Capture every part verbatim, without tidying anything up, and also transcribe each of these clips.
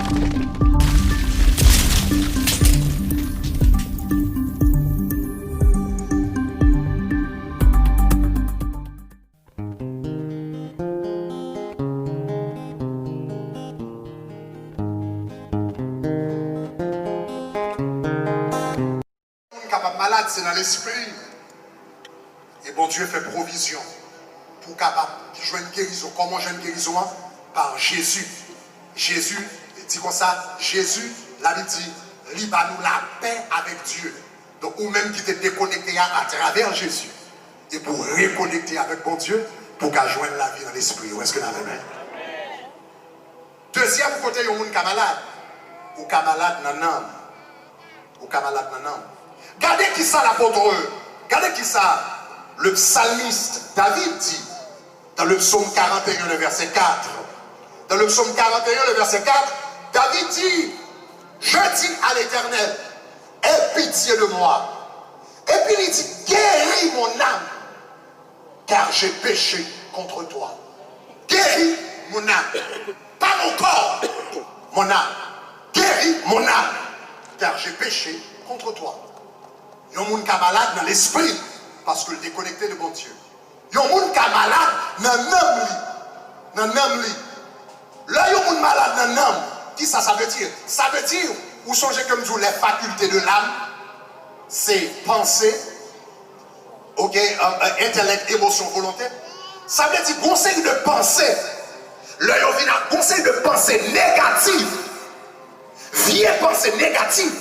Moun kapab malad, se nan lespri. E Bondye fè pwovizyon pou w kapab jwenn gerizon. Kòman w jwenn gerizon an? Pa Jezi. Jezi, di konsa, Jezi, Labib di, li ba nou lapè avèk Dye. Donk, ou menm ki te dekonekte a, atravè Jezi, e pou w rekonekte avèk Bondye, pou w ka jwenn lavi nan lespri. Èske n avè m? Dezyèm kote yon moun ka malad, ou ka malad nan nanm. Ou ka malad nan nanm. Gade kisa lapot, gade kisa le psalmiste David dit dans le psaume quarante et un, le verset quatre. Dans le psaume quarante et un, le verset quatre, David dit, je dis à l'Éternel, aie pitié de moi. Epi li di, guéris mon âme, car j'ai péché contre toi. Guéris mon âme. Pas mon corps, mon âme. Guéris mon âme, car j'ai péché contre toi. Yon moun ka malad nan lespri, paske l dekonekte de Bondye. Yon moun ka malad nan nanm li. Nan nanm li. Lè yon moun malad nan nanm, kisa sa vle di? Sa vle di, ou sonje ke m di w les facultés de l'âme, se panse, oke, euh, euh, entelèk, emosyon, volonte. Sa vle di, gon seri de panse, lè yo vin ak gon seri de panse negatif, vye panse negatif,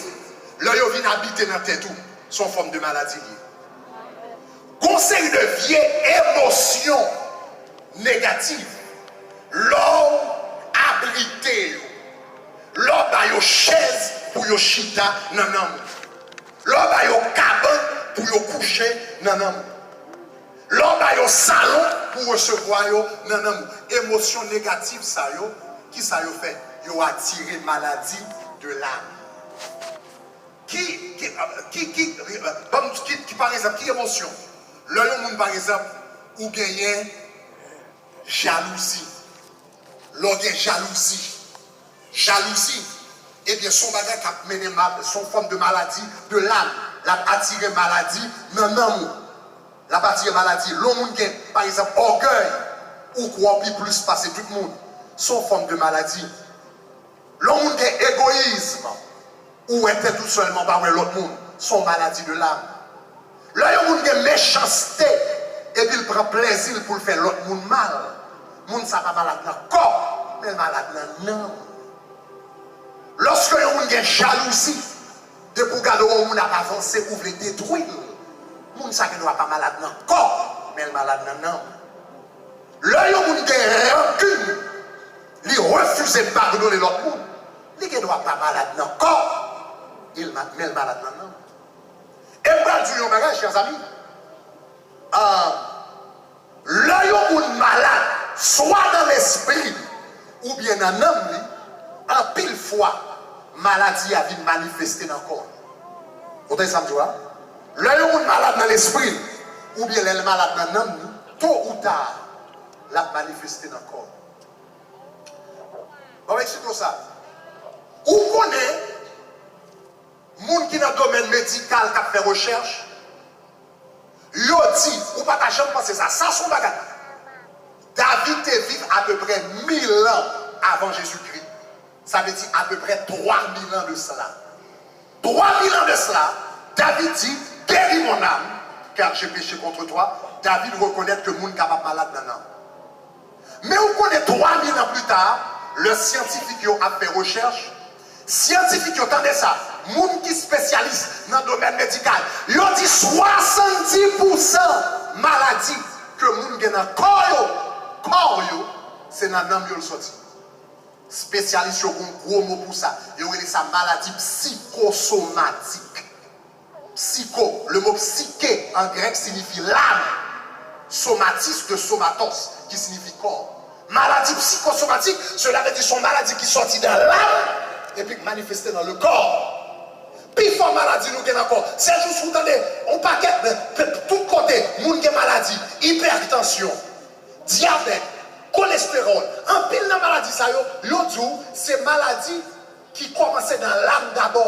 lè yo vin abite nan tèt ou, se yon fòm de maladi li ye. Gon seri de vye emosyon negatif, lè w abrite yo, lè w ba yo chèz pou yo chita nan nanm ou, lè w ba yo kabann pou yo kouche nan nanm ou, lè w ba yo salon pou resevwa yo nan nanm ou. Emosyon negatif sa yo, kisa yo fè? Yo atire maladi de l'âme. Ki, ki, ki, ki, ban m ki, ki, pa egzanp, ki emosyon? Lè yon moun, pa egzanp, ou genyen jalouzi. Lè w gen jalouzi, jalouzi, ebyen, se yon bagay k ap mennen mal, se yon fòm de maladi de l'âme. L ap atire maladi nan nanm ou. L ap atire maladi. Lè yon moun gen, pa egzanp, ògèy, ou kwè w pi plis pase tout moun, se yon fòm de maladi. Lè yon moun gen egoyizm, ou wè tèt ou sèlman, pa wè lòt moun, se yon maladi de l'âme. Lè yon moun gen mechanste, epi l pran plèzi l pou l fè lòt moun mal, moun sa pa malad nan kò, men l malad nan nanm. Lòske yon moun gen jalouzi, depi w gade yon moun ap avanse, ou vle detwi l, moun sa gendwa pa malad nan kò, men l malad nan nanm. Lè yon moun gen rankin, li refize padone lòt moun, li gendwa pa malad nan kò, men l malad nan nanm. E m pral di w yon bagay, chè zanmi. Ah, lè yon moun malad, swa nan lespri li, oubyen nan nanm li, anpil fwa, maladi a vin manifeste nan kò l. Ou tande sa m di w la? Lè yon moun malad nan lespri l, oubyen lè l malad nan nanm li, to ou ta, l ap manifeste nan kò l. Bon, eksplike w sa. Ou konnen, moun ki nan domèn medikal k ap fè rechèch, yo di, ou pa ta janm panse sa, sa se yon bagay. David te viv apeprè mil an avan Jezikri. Sa vle di apeprè twa mil an de sela. Twa mil an de sela, David di, guéris mon âme, car j'ai péché contre toi. David rekonèt ke moun kapab malad nan nanm. Men ou konnen, twa mil an pli ta, lè syantifik yo ap fè rechèch, syantifik yo, tande sa, moun ki espesyalis nan domèn medikal, yo di swasanndis pousan maladi ke moun gen nan kò yo, kò yo, se nan nanm yo l soti. Espesyalis yo gon gwo mo pou sa. Yo rele sa maladi psikosomatik. Psycho, le mot psyché en grec signifie l'âme. Somatis de somatos, ki siyifi kò. Maladi psikosomatik, sela vle di se yon maladi ki sòti nan lam epi k manifeste nan le kò. Pifò maladi nou gen nan kò, se jis ou tande yon pakèt, tout kote, moun gen maladi, ipètansyon, dyabèt, kolestewòl. Anpil nan maladi sa yo, yo di w se maladi ki kòmanse nan lam dabò.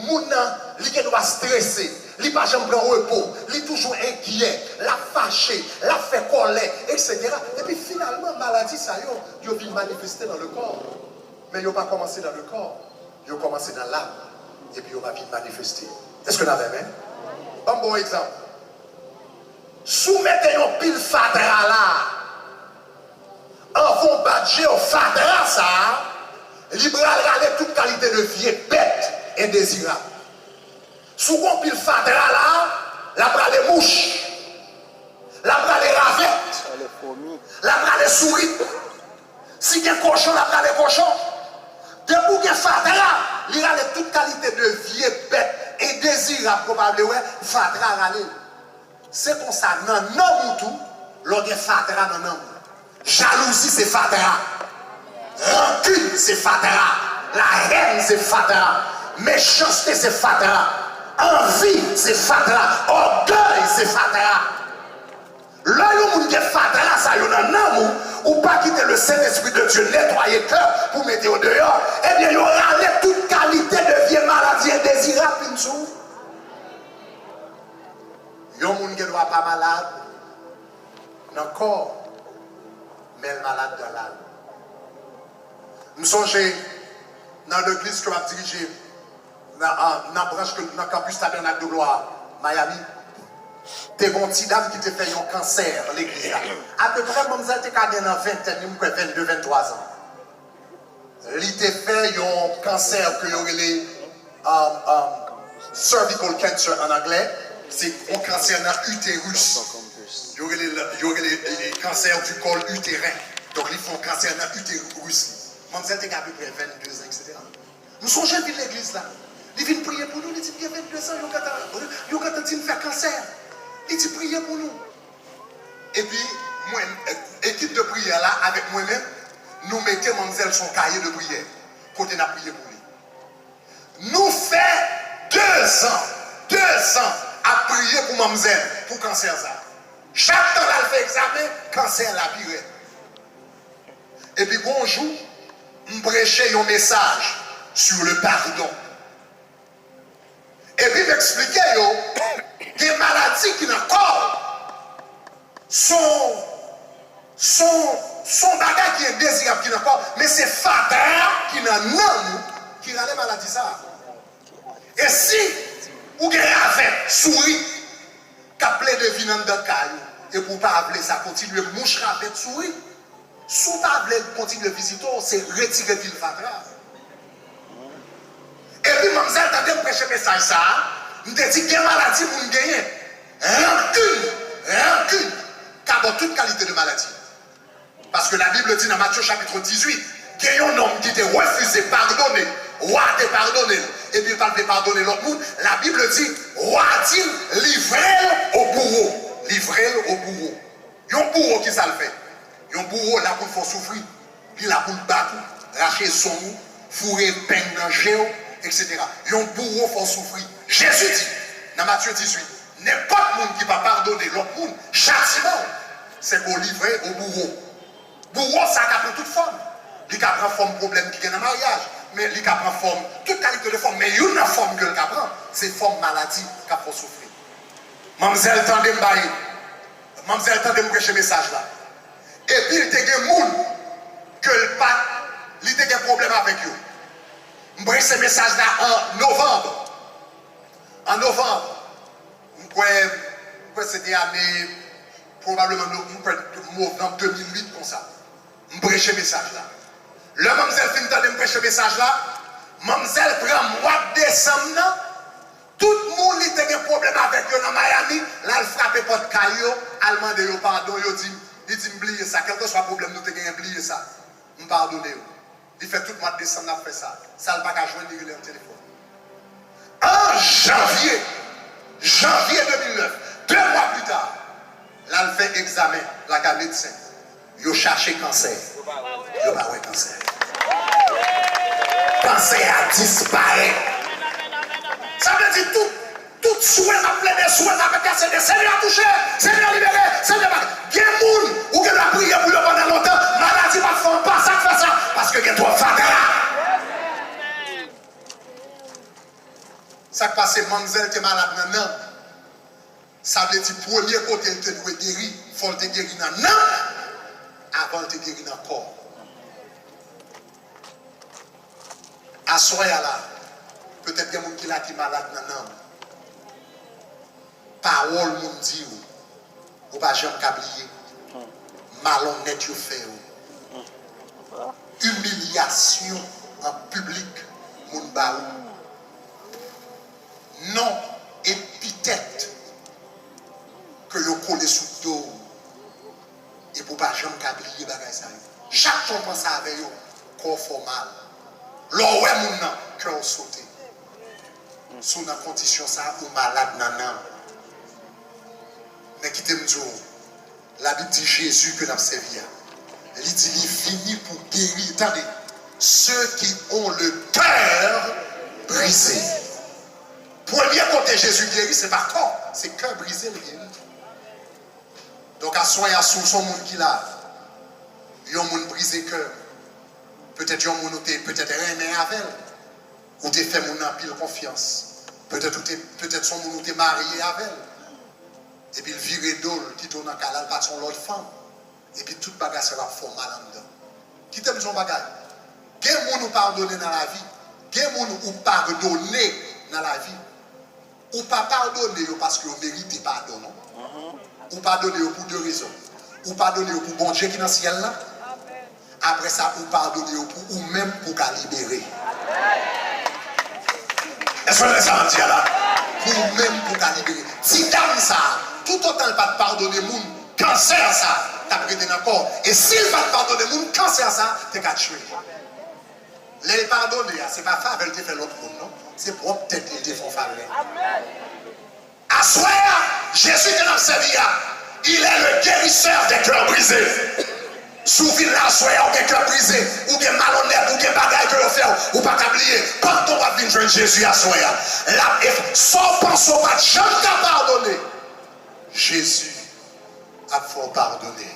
Moun nan, li gendwa strese, li pa janm pran repo, li toujou enkyè, l ap fache, l ap fè kòlè, etsetera. Epi finalman, maladi sa yo, yo vin manifeste nan le kò. Men yo pa kòmanse nan le kò, yo kòmanse nan lam, epi yo va vin manifeste. Èske n avè m? Ban m ba w egzanp. Si w mete yon pil fatra la, anvan w bat je w, fatra sa a, li pral rale tout kalite de vye bèt endezirab. Si w gen yon pil fatra la, l ap rale mouch, l ap rale ravèt, l ap rale sourit. Si gen kochon, l ap rale kochon. Depi w gen fatra, li rale tout kalite de vye bèt endezirab ke w pa vle wè, fatra rale l. Se konsa, nan nanm ou tou, lè w gen fatra nan nanm ou. Jalouzi se fatra. Rankin se fatra. Lahèn se fatra. Mechanste se fatra. Anvi se fatra. Ògèy se fatra. Lè yon moun gen fatra sa yo nan nanm ou, ou pa kite le Saint-Esprit de Dieu netwaye kè pou mete yo deyò, ebyen, yo rale tout kalite de vye maladi endezirab vin sou ou. Yon moun gendwa pa malad nan kò, men l malad nan lam. M sonje nan legliz ke m ap dirije, nan, nan, nan branch ke, nan kanpis Tabernacle de Gloire, Miami, te gen yon ti dam ki te fè yon kansè nan legliz la. Apeprè, manmzèl te ka gen nan ventèn li, m kwè vennde, venntwa zan. Li te fè yon kansè ke yo rele, um, um, cervical cancer an anglè. Se yon kansè nan iteris. Yo rele l, yo rele, e, e, cancer du col utérin. Donk, li fè yon kansè nan iteris li. Manmzèl te gen apeprè vennde zan, etsetera. M sonje l vin legliz la. Li vin priye pou nou, li di m gen vennde zan, yo gentan, yo gentan di m fè kansè. Li di priye pou nou. Epi, mwen, ekip de priyè la, avèk mwen menm, nou mete manmzèl sou yon kaye de priyè, kote n ap priye pou li. Nou fè de zan, de zan ap priye pou manmzèl, pou kansè sa. Chak tan l al fè egzamen, kansè la pi rèd. Epi gon jou, m preche yon mesaj sur le pardon. Epi m eksplike yo, gen maladi ki nan kò w. Son, son, son bagay ki endezirab ki nan kò w, men se fatra ki nan nanm ou ki rale maladi sa a. E si ou gen ravèt, sourit, k ap plede vin anndan kay ou, epi w pa vle sa kontinye, mouch, ravèt, sourit. Si w pa vle l kontinye vizite w, se retire pil fatra. Epi manmzèl tande m preche mesaj sa a, m te di gen maladi moun genyen. Rankin, rankin ka ba w tout kalite de maladi. Paske Labib di nan Matye chapit dizuit, gen yon nonm ki te refize padone, wa te padone l, epi l pa t vle padone lòt moun. Labib di, wa di l, livre l o bouwo, livre l o bouwo. Yon bouwo, ki sa l fè? Yon bouwo la pou l fè w soufri. Li la pou l bat ou, rache zong ou, foure peng nan je w, etsetera. Yon bouwo fè w soufri. Jezi di, nan Matye dizuit, nenpòt moun ki pa padone lòt moun, chatiman w, se ke w livre o bouwo. Bouwo sa ka pran tout fòm. Li ka pran fòm pwoblèm ki gen nan maryaj, men li ka pran fòm, tout kalite de fòm. Men youn nan fòm ke l ka pran, se fòm maladi k ap fè w soufri. Manmzèl tande m bay, manmzèl tande m preche mesaj la. Epi l te gen moun ke l pa t, li te gen pwoblèm avèk yo. M preche mesaj la an novanm. An novanm, m kwè, m kwè se te ane, pwobableman, no-, m kwè novanm de mil uit konsa. M preche mesaj la. Lè manmzèl fin tande m preche mesaj la, manmzèl pran mwa desanm nan, tout moun li te gen pwoblèm avèk yo nan Miami, l al frape pòt kay yo, al mande yo padon, yo di, li di m bliye sa, kèlkeswa pwoblèm nou te genyen, bliye sa. M padone w. Li fè tout mwa desanm l ap fè sa. Sa l pa ka jwenn, li rele an telefòn. An janvye, janvye de mil nèf, de mwa pita, l al fè egzamen lakay medsen. Yo chache kansè. Yo pa wè kansè. Kansè a disparèt. Sa vle di tout, tout swen m ap plede, swen m ap entèsede, Senyè touche, Senyè libere, Senyè pa. Gen moun, ou gendwa priye pou yo pandan lontan, maladi p ap fè w pa sa k fè sa, paske gen twòp fatra. Sa k pase, manmzèl te malad nan nanm. Sa vle di premye kote l te dwe geri, fò l te geri nan nanm avan l te geri nan kò. Aswè a la, petèt gen moun ki la ki malad nan nanm. Pawòl moun di w, ou pa janm ka bliye. Malonnèt yo fè w. Imilyasyon an piblik moun ba ou. Non, epitèt ke yo kole sou do w. Epi w pa janm ka bliye bagay sa yo. Chak tan w panse avè yo, kò w fè w mal. Lè w wè moun nan, kè w sote. Si w nan kondisyon sa, ou malad nan nanm. Men kite m di w, Labib di Jezi ke n ap sèvi a, li di li vini pou geri, tande, ceux qui ont le cœur brisé. Premye kote Jezi geri, se pa kò, se kè brize l geri. Donk, aswè a, si w se yon moun ki la, yon moun brize kè, petèt yon moun ou te petèt renmen avè l, ou te fè moun nan anpil konfyans, petèt ou te, petèt se yon moun ou te marye avè l, epi l vire do l, kite w nan kay la, l pati yon lòt fanm, epi tout bagay sa yo ap fè w mal anndan. Kite m di w yon bagay, gen moun ou padone nan lavi, gen moun ou padone nan lavi. Ou pa padone yo paske yo merite padon, non. Ou padone yo pou de rezon. Ou padone yo pou Bondye ki nan syèl la. Apre sa, ou padone yo pou ou menm pou w ka libere. Èske w tande sa m ap di a la? Pou ou menm pou w ka libere. Ti dam sa, toutotan l pa t padone moun, kansè sa t ap rete nan kò. E si l pa t padone moun, kansè sa te ka tchwe l. Lè l padone a, se pa favè l te fè lòt moun, non. Se pwòp tèt li l te fè yon favè. Aswè a, Jezi ke n ap sèvi a, il est le guérisseur des cœurs brisés. Si w vin la aswè a, ou gen kè brize, ou gen malonnèt, ou gen bagay ke yo fè w, ou pa ka bliye. Pandan w ap vin jwenn Jezi aswè a, l ap, e sa w panse w pa t janm ka padone, Jezi ap fè w padone.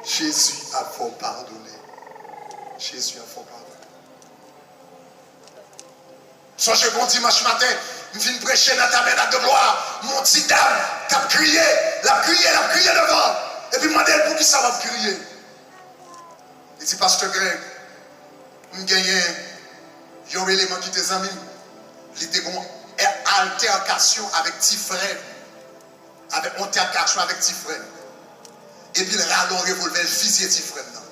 Jezi ap fè w padone. Jezi ap fè w padone. Sonje gon dimanch maten, m fin preche nan Tabènak de Glwa, m wè yon ti dam k ap kriye, l ap kriye, l ap kriye devan. Epi m mande l, "Poukisa w ap kriye?" Li di, "Pastè Greg, m genyen yon eleman ki te zanmi m. Li te gon altèkasyon avèk ti frè m." Avèk yon altèkasyon avèk ti frè m. Epi l rale yon revòlvè, l fizye ti frè m nan.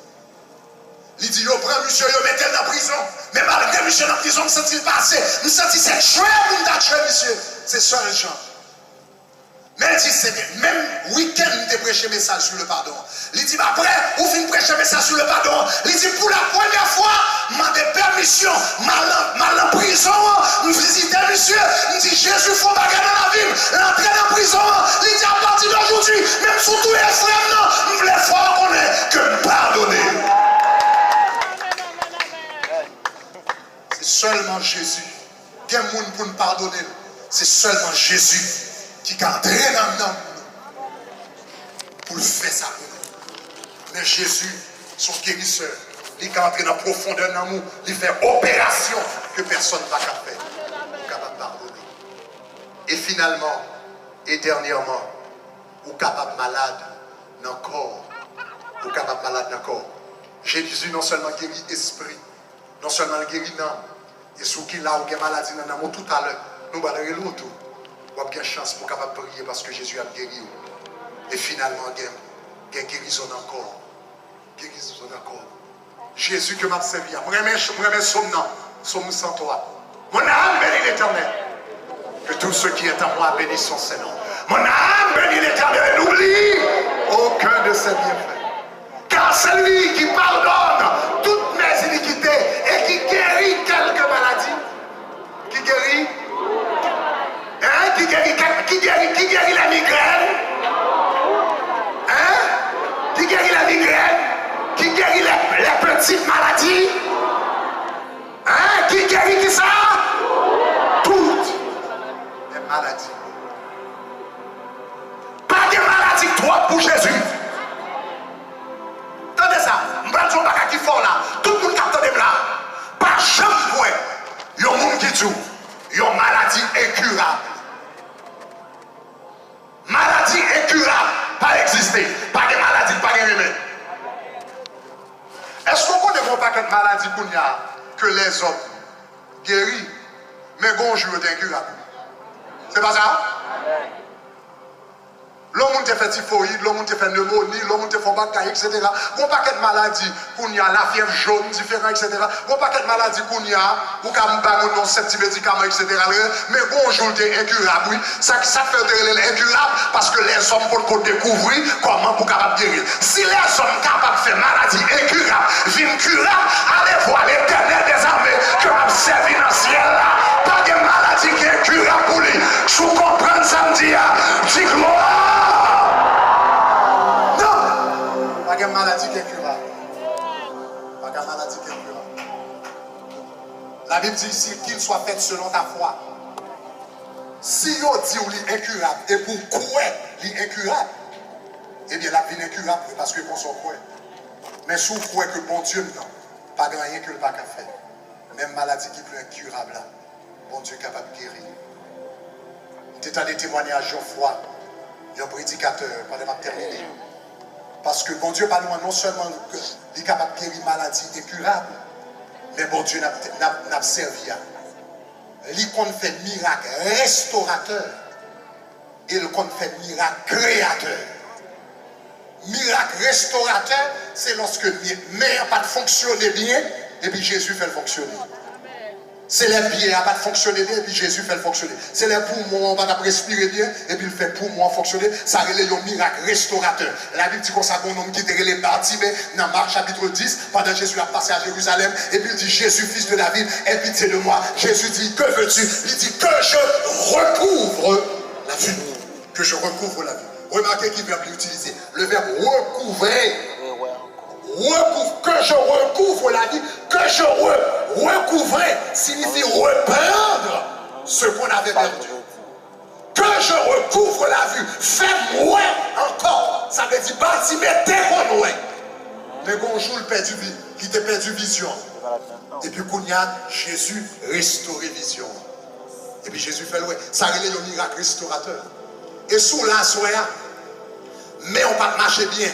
Li di, "Yo pran misye, yo mete l nan prizon. Men malgre misye nan prizon, m santi l pase. M santi se tchwe pou m ta tchwe misye." Se sèl jan. Men l di, se te menm wikenn m te preche mesaj sou le padon. Li di m, "Apre ou fin preche mesaj sou le padon," li di, "pou la premyè fwa, m mande pèmisyon, m al nan, m al nan prizon an, m vizite misye, m di, 'Jezi fè yon bagay nan lavi m.' L antre nan prizon an, li di, 'Apati de jodi, menm si w touye frè m nan, m vle fè w konnen ke m padone l.'" Se sèlman Jezi. Gen moun pou n padone l, se sèlman Jezi ki ka antre nan nanm nou pou l fè sa pou nou. Men Jezi se yon gerisè, li ka antre nan pwofondè nanm ou, li fè operasyon ke pèsòn pa ka fè. Ou kapab padone. E finalman, e dènyèman, ou kapab malad nan kò. Ou kapab malad nan kò. Jezi non sèlman geri espri, non sèlman l geri nanm, e si w ki la ou gen maladi nan nanm ou, toutalè, nou pral rele w tou. W ap gen chans pou w kapab priye paske Jezi ap geri w. E finalman, gen, gen gerizon nan kò. Gerizon nan kò. Jezi ke m ap sèvi a. M renmen, m renmen sòm nan. Sòm san twa. Mon âme bénit l'Éternel. Que tout ce qui est en moi bénisse son saint nom. Mon âme bénit l'Éternel et n'oublie aucun de ses bienfaits. Car c'est lui qui pardonne toutes mes iniquités et qui guérit quelques maladies. Ki geri? Hein? Ki geri, ki geri, ki geri les migraines? Hein? Ki geri les migraines? Ki geri les, les petites maladies? Hein? Ki geri ki sa? Tout les maladies. Pa gen maladi k twòp pou Jezi. Tande sa, m pral di yon bagay ki fò la. Tout moun k ap tande m la, Kounye a, ke lèzòm geri, men gen yon jou yo te enkirab. Se pa sa? Lè yon moun te fè tifoyid, lè yon moun te fè nemoni, lè yon moun te fè yon bagay, etsetera. Gen yon pakèt maladi, kounye a, lafyèv jòn diferan, etsetera. Gen yon pakèt maladi, kounye a, ou ka ba moun yon sèt ti medikaman, etsetera. Men gen yon jou l te enkirab, wi. Sa, sa k fè yo te rele l enkirab, paske lèzòm potko dekouvri kòman pou kapab geri l. Si lèzòm kapab fè maladi enkirab vin kirab, alevwa Letènèl dèzame ke m ap sèvi nan syèl la, pa gen maladi ki enkirab pou li. Si w konprann sa m di a, di glwa! Non! Pa gen maladi ki enkirab. Pa gen maladi ki enkirab. Labib di ici, qu'il soit fait selon ta foi. Si yo di w li enkirab, epi w kwè li enkirab, ebyen, l ap vin enkirab vre, paske konsa w kwè. Men si w kwè ke Bondye m nan, pa gen anyen ke l pa ka fè. Menm maladi ki pi enkirab la, Bondye kapab geri. M te tande temwayaj yon fwa, yon predikatè, pandan m ap tèmine. Paske Bondye pa nou an, non sèlman ke li kapab geri maladi enkirab, men Bondye n ap, n ap, n ap sèvi a, li konn fè mirak restoratè, e l konn fè mirak kreyatè. Mirak restoratè, se lòske mi-, men an pa t fonksyone byen, epi Jezi fè l fonksyone. Se lè pye a pa t fonksyone byen, epi Jezi fè l fonksyone. Se lè poumon an pa t ap respire byen, epi l fè poumon an fonksyone. Sa rele yon mirak restoratè. Labib di konsa, gen yon nonm ki te rele Batime nan Mak chapit dis, pandan Jezi ap pase a Jerizalèm, epi l di, Jésus, fils de David, aie pitié de moi. Jésus dit, que veux-tu? Li di, que je recouvre la vue. Que je recouvre la vue. Remake ki vèb li itilize. Le verbe recouvrer. Recouvre. Que je recouvre la vie. Que je re-, recouvrer signifie reprendre ce qu'on avait perdu. Que je recouvre la vue. Fè m wè ankò. Sa vle di Batime te konn wè. Men gen yon jou l pèdi vi-, li te pèdi vizyon. Epi kounye a, Jezi restore vizyon an. Epi Jezi fè l wè. Sa rele yon mirak restoratè. E si w la aswè a, men w p ap mache byen.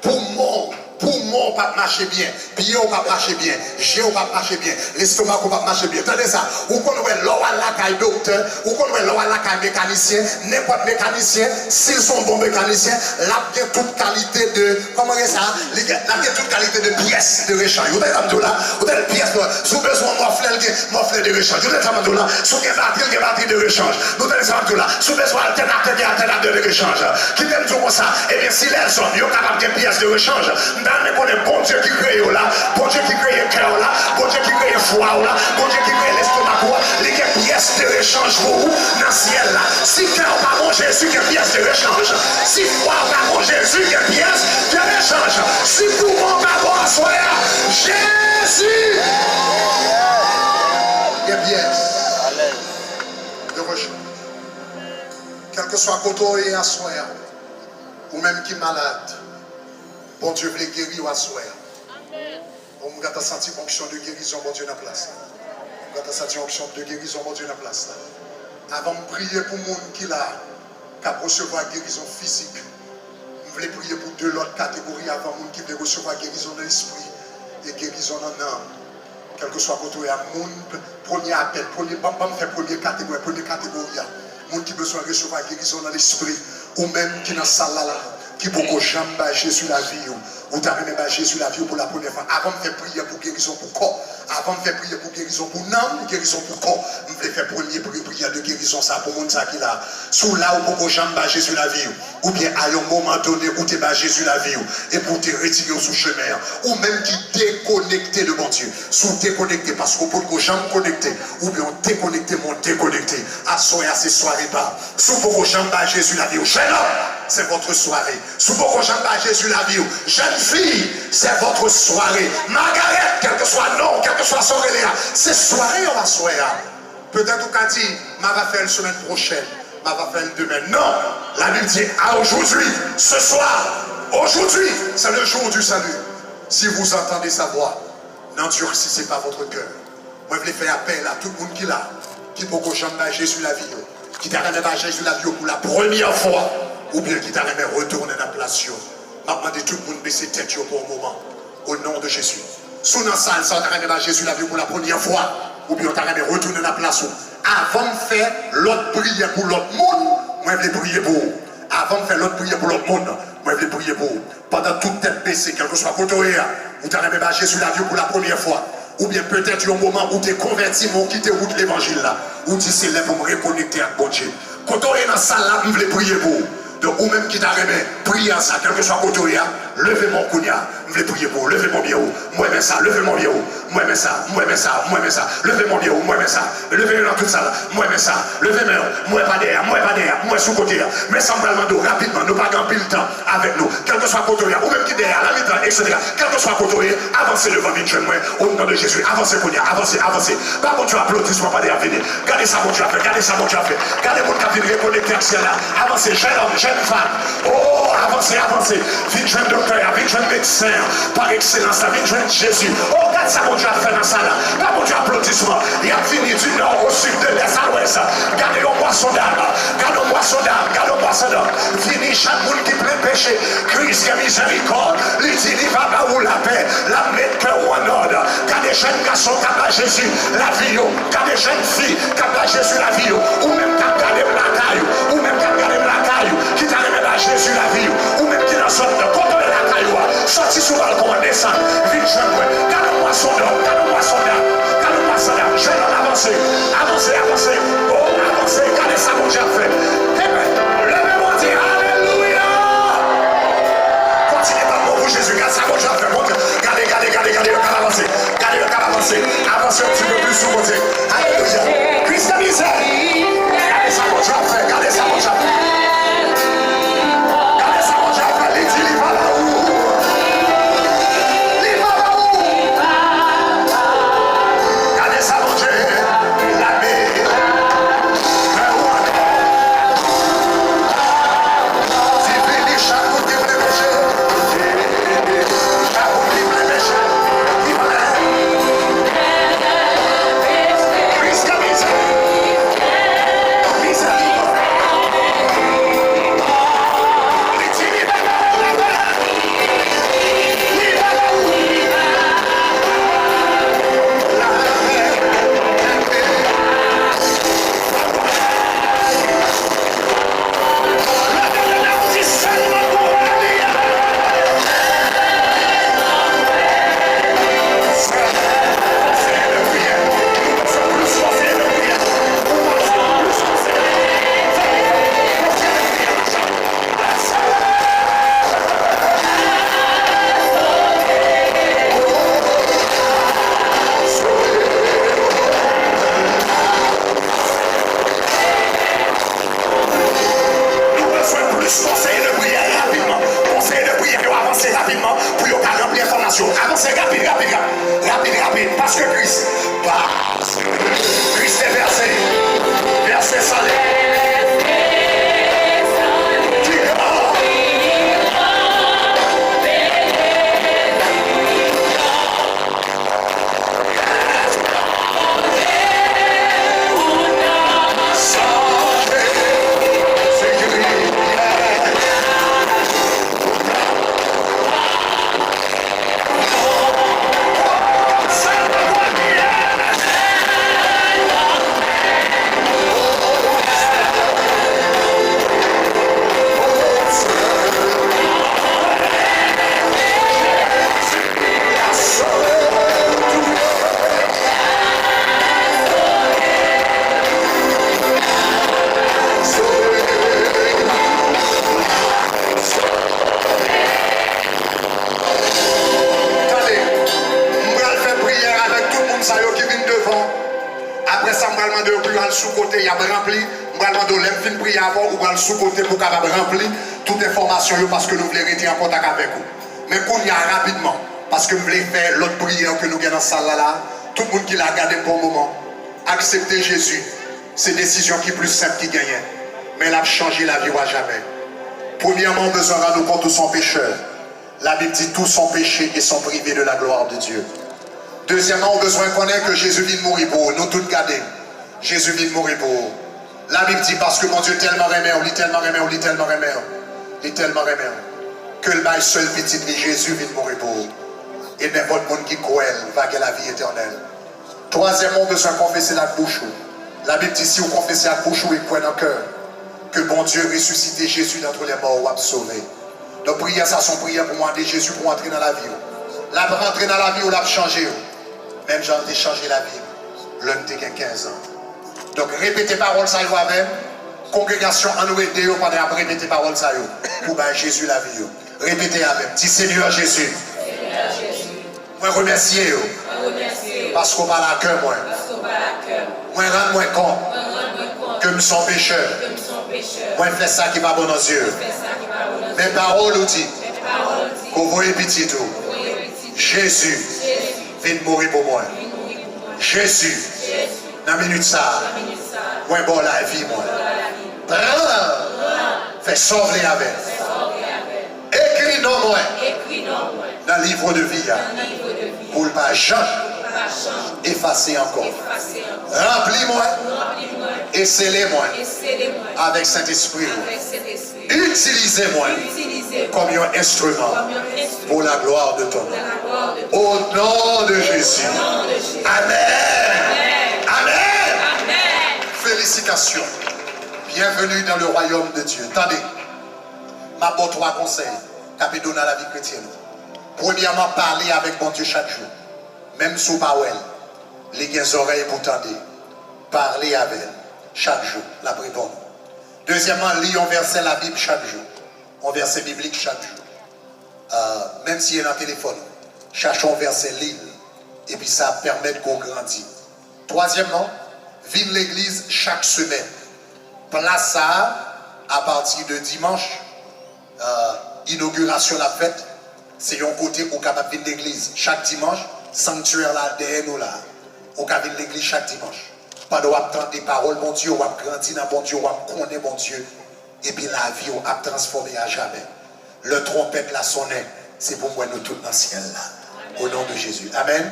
Poumon, poumon w p ap mache byen. Pye w p ap mache byen. Je w p ap mache byen. Lestomak ou p ap mache byen. Tande sa. Ou konn wè lè w al lakay doktè, ou konn wè lè w al lakay mekanisyen, nenpòt mekanisyen, si l se yon bon mekanisyen, l ap gen tout kalite de, kòman gen sa? Li gen, l ap gen tout kalite de pyès de rechanj. Ou tande sa m di w la? Ou tande pyès la? Si w bezwen yon mòflè, l gen mòflè de rechanj. Ou tande sa m di w la? Si w gen batri, l gen batri de rechanj. Nou tande sa m di w la? Si w bezwen altènatè, gen altènatè de rechanj. Kite m di w konsa, ebyen, si lèzòm yo kapab gen pyès de rechanj, m ta renmen konnen Bondye ki kreye w la, Bondye ki kreye kè w la, Bondye ki kreye fwa w la, Bondye ki kreye lestomak ou a, li gen pyès de rechanj pou ou nan syèl la. Si kè w pa bon, Jezi gen pyès de rechanj. Si fwa w pa bon, Jezi gen pyès de rechanj. Si poumon w pa bon aswè a, Jezi gen pyès de rechanj. Kèlkeswa kote w ye aswè a, ou menm ki malad, Bondye vle geri w aswè a. Bon, m gentan santi onksyon de gerizon Bondye nan plas la. M gentan santi onksyon de gerizon Bondye nan plas la. Avan m priye pou moun ki la, k ap resevwa gerizon fizik, m vle priye pou de lòt kategori avan, moun ki vle resevwa gerizon nan lespri e gerizon nan nanm. Kèlkeswa kote w ye a, moun, premye apèl, premye, ban, ban m fè premye kategori, premye kategori a. Moun ki bezwen resevwa gerizon nan lespri, ou menm ki nan sal la la, ki poko janm bay Jezi lavi w, ou ta renmen bay Jezi lavi w pou la premyè fwa. Avan m fè priyè pou gerizon pou kò, avan m fè priyè pou gerizon pou nanm, gerizon pou kò, m vle fè premye pri-, priyè de gerizon sa pou moun sa ki la. Si w la, ou poko janm bay Jezi lavi w, oubyen a yon moman done ou te bay Jezi lavi w, epi w te retire w sou chemen an, ou menm ki dekonekte de Bondye, si w dekonekte paske w potko janm konekte, oubyen w dekonekte, men w dekonekte, aswè a se sware pa w. Si w poko janm bay Jezi lavi w, jennonm, c'est votre soirée. Si w poko janm bay Jezi lavi w, jèn fi, c'est votre soirée. Magarèt, kèlkeswa non w, kèlkeswa sa w rele a, se sware w aswè a. Petèt ou ka di, m ava fè l semèn pwochèn, m ava fè l demen. Non! Labib di, a aujourd'hui, ce soir, aujourd'hui, c'est le jour du salut. Si vous entendez sa voix, n'endurcissez pas votre cœur. Mwen vle fè apèl a tout moun ki la, ki poko janm bay Jezi lavi yo, ki ta renmen bay Jezi lavi yo pou la premyè fwa, oubyen ki ta renmen retounen nan plas yo. M ap mande tout moun bese tèt yo pou yon moman. Au nom de Jésus. Si w nan sal sa, w ta renmen bay Jezi lavi w pou la premyè fwa, oubyen w ta renmen retounen nan plas ou, avan m fè lòt priyè pou lòt moun, mwen vle priye pou ou. Avan m fè lòt priyè pou lòt moun, mwen vle priye pou ou. Pandan tout tèt bese, kèlkeswa kote w ye a, ou ta renmen bay Jezi lavi w pou la premyè fwa. Oubyen petèt yon moman ou te konvèti, men w kite wout levanjil la. Ou di, "Se lè pou m rekonekte ak Bondye." Kote w ye nan sal la, m vle priye pou ou. Donk, ou menm ki ta renmen priyè sa, kèlkeswa kote w ye a, leve men w kounye a. M vle priye pou ou. Leve men w byen wo. M renmen sa. Leve men w byen wo. M renmen sa. M renmen sa. M renmen sa. Leve men w byen wo. M renmen sa. Leve men w nan tout sal la. M renmen sa. Leve men w. M wè pa dèyè. M wè pa dèyè. M wè sou kote a. Men sa m pral mande w rapidman. Nou pa gen anpil tan avèk nou. Kèlkeswa kote w ye a, ou menm ki dèyè a, nan mitan, etsetera. Kèlkeswa kote w ye, avanse devan, vin jwenn mwen. O non de Jezi, avanse kounye a, avanse, avanse. Ba Bondye aplodisman pandan y ap vini. Gade sa Bondye ap fè, gade sa Bondye ap fè. Gade moun k ap vin rekonekte ak syèl la. Avanse, jèn òm, jèn fanm. O, avanse, avanse. Vin jwenn doktè a, vin jwenn medsen an, par ekselans la, vin jwenn Jezi. O, gad sa Bondye ap fè nan sal la. Ba Bondye aplodisman. Y ap vini du nord au sud, de l'est à l'ouest. Gade yon mwason dam. Gade yon mwason dam. Gade yon mwason dam. Vini chak moun ki plen peche. Kris gen mizèrikòd. Li di li va ba ou lapè. L ap met kè w an òd. Gade jèn gason k ap ba Jezi lavi yo. Gade jèn fi k ap ba Jezi lavi yo. Ou menm k ap gade m lakay ou. Ou menm k ap gade m lakay ou. Ki ta renmen ba Jezi lavi ou. Ou menm ki nan zòn nan. Kote w ye lakay ou a. Sòti sou balkon an, desann. Vin jwenn mwen. Gade yon mwason dam. Gade yon mwason dam. Gade yon mwason dam. Jèn òm, avanse. Avanse, avanse. O, avanse. Gade sa Bondye ap fè. Amen. Leve men w, di, "Alelouya!" Kontinye bat men w pou Jezi. Gade sa Bondye ap fè. Bondye. Gade, gade, gade, gade. Yo k ap avanse. Gade, yo k ap avanse. Avanse yon ti pe plis sou kote. Alelouya. Kris nan mizè. Gade sa Bondye ap fè. Gade sa Bondye ap fè. Gade sa Bondye ap fè. Li di li va ba ou. Li va ba ou. Gade sa Bondye. Lame. Fè ou antre. Di vini chak moun ki vle peche. Chak moun ki vle peche. Ki vle. Kris ka mizè. Mizè li. Li di li pa ka wè la. Nou bezwen plis konseye de priyè rapidman. Konseye de priyè yo avanse rapidman pou yo ka ranpli enfòmasyon. Avanse rapid, rapid, rapid, rapid, rapid, paske Kris pa Kris te vèse, vèse san li. Tande, m pral fè priyè avèk tout moun sa yo ki vin devan. Apre sa, m pral mande yo pou yo al sou kote, y ap ranpli. M pral mande w, lè m fin priye avè w, ou pral sou kote pou w kapab ranpli tout enfòmasyon yo, paske nou vle rete an kontak avèk ou. Men kounye a, rapidman, paske m vle fè lòt priyè ke nou gen nan sal la la. Tout moun ki la, gade m pou yon moman. Aksepte Jezi. Se desizyon ki pli senp ki genyen, men l ap chanje lavi w ajamè. Premyèman, ou bezwen rann ou kont ou se yon pechè. Labib di, "Tous sont péchés et sont privés de la gloire de Dieu." Dezyèmman, ou bezwen konnen ke Jezi vin mouri pou ou. Nou tout gade. Jezi vin mouri pou ou. Labib di, "Paske Bondye tèlman renmen w, li tèlman renmen w, li tèlman renmen w, li tèlman renmen w, ke l bay sèl pitit li, Jezi vin mouri pou ou." E nenpòt moun ki kwè l va gen lavi etènèl. Twazyèmman, ou bezwen konfese l ak bouch ou. Labib di, si w konfese ak bouch ou e kwè nan kè w ke Bondye resisite Jezi d antre lè mò, w ap sove. Donk, priyè sa se yon priyè pou mande Jezi pou antre nan lavi w. L ap rantre nan lavi w, l ap chanje w. Menm jan l te chanje lavi m lè m te gen kenz an. Donk, repete pawòl sa yo avè m. Kongregasyon, ann nou ede yo pandan y ap repete pawòl sa yo pou bay Jezi lavi yo. Repete avè m. Di, Senyè Jezi, mwen remèsye w paske w pale ak kè mwen. Mwen rann mwen kont ke m se yon pechè. Mwen fè sa ki pa bon nan zye w. Men pawòl ou di ke w voye pitit ou, Jezi, vin mouri pou mwen. Jezi, nan minit sa a, mwen ba w lavi mwen. Pran, fè sa w vle avè l. Ekri non mwen nan liv de vi a pou l pa janm efase ankò. Ranpli mwen e sele mwen avèk Sentespri w. Itilize mwen kòm yon enstriman pour la gloire de ton nom. Au nom de Jésus. Amèn. Amèn. Felisitasyon. Bienvenue dans le royaume de Dieu. Tande, m ap ba w twa konsèy k ap ede w nan lavi kretyèn ou. Premyèman, pale avèk Bondye chak jou. Menm si w pa wè l, li gen zòrèy pou tande. Pale avè l chak jou, l ap reponn ou. Dezyèmman, li yon vèsè Labib chak jou. Yon vèsè biblik chak jou. Ah, menm si e nan telefòn ou, chache yon vèsè, li l, epi sa ap pèmèt ke w grandi. Twazyèmman, vin legliz chak semèn. Plas sa a, apati de dimanch, ah, inogirasyon l ap fèt, se yon kote ou kapab vin legliz chak dimanch. Sanktyè la dèyè nou la. Ou ka vin legliz chak dimanch. Pandan w ap tande pawòl Bondye, w ap grandi nan Bondye, w ap konnen Bondye, epi lavi w ap transfòme ajamè. Lè twonpèt la sonnen, se pou m wè nou tout nan syèl la. O non de Jezi. Amèn.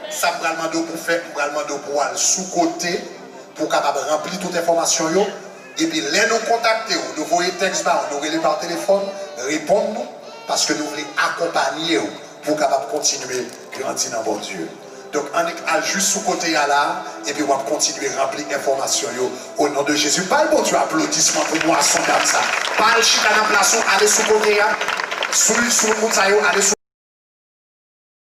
Sa m pral mande w pou fè, m pral mande w pou w al sou kote, pou w kapab ranpli tout enfòmasyon yo. Epi lè nou kontakte w, nou voye tèks ba w, nou rele pa telefòn, reponn nou, paske nou vle akonpaye w pou w kapab kontinye grandi nan Bondye. Donk, annik al jis sou kote a la, epi w ap kontinye ranpli enfòmasyon yo, o non de Jezi. Bay Bondye aplodisman pou mwason dam sa. Pa al chita nan plas ou, ale sou kote a. Sou, sou moun sa yo, ale sou